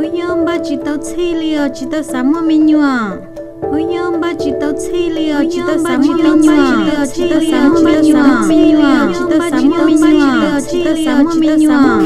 Kuv nyob npaj tsis tau txhij li os, tsis tau xav muaj me nyuam. Kuv nyob npaj tsis tau txhij li os, tsis tau xav muaj me nyuam, tsis tau xav muaj me nyuam, tsis tau xav muaj me nyuam, tsis tau xav muaj me nyuam.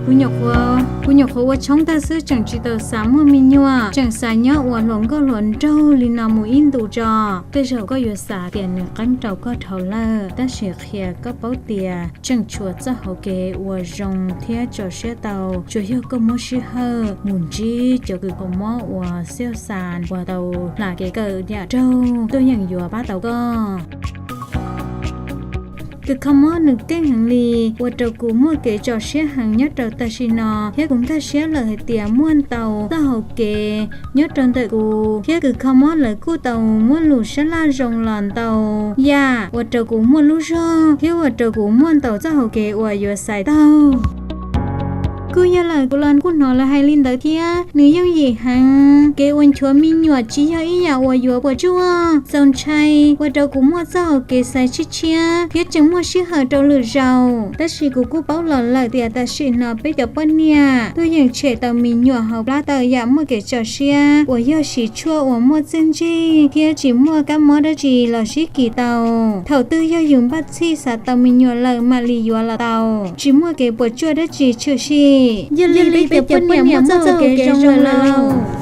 Kuv nyuam qhuav, kuv nyuam qhuav ua tshoob tag xwb, tseem tsis tau xav muaj me nyuam, tseem xav nyob ua hluas nkauj hluas nraug li no mus ib ntus tso. Tej zaum koj yuav xav tias nws qeeb rau koj dhau lawm, tab sis qhia koj paub tias tseem tshuav txoj hauv kev uas zoo thiab tso siab tau, tsuas yog koj muab sij hawm mus ntsib cov kws kho mob uas xiaj xas uas tau hla kev kawm yam raug tuaj yeem yuav pab tau koj. Kws kho mob nws keej heev li, ua rau kuv muaj kev tso siab heev nyob rau tam sim no, thiab kuv nkag siab lawm hais tias muaj ntau txoj hauv kev nyob rau ntawm kuv, thiab kws kho mob lawv kuj tau muab lus sab laj zoo los ntau yam ua rau kuv muaj lub zog, thiab ua rau kuv muaj ntau txoj hauv kev uas yuav xaiv taug. Kuj yog lawm, kuv los kuj hnov lawv hais li ntawd thiab, nws yooj yim heev. Kev ua nchuav me nyuam tsis yog ib yam uas yuav puas tsuaj, txaus ntshai, ua rau kuv muaj txoj hauv kev xaiv tshiab tshiab thiab tseem muaj sij hawm rau lwm zaus. Tab sis kuv kuj paub los lawm tias tam sim no peb cov poj niam tuaj yeem tshem tau me nyuam hauv plab tawm yam muaj kev tso siab uas yog siv tshuaj uas muaj txiaj ntsig thiab tsis muaj kab mob dab tsi los sib kis tau. Thaum twg yog yus npaj txhij xav tau me nyuam lawm mam li yuav los tau, tsis muaj kev puas tsuaj dab tsi tshwm sim. Yog li peb cov poj niam muaj txoj hauv kev zoo lawm lauj.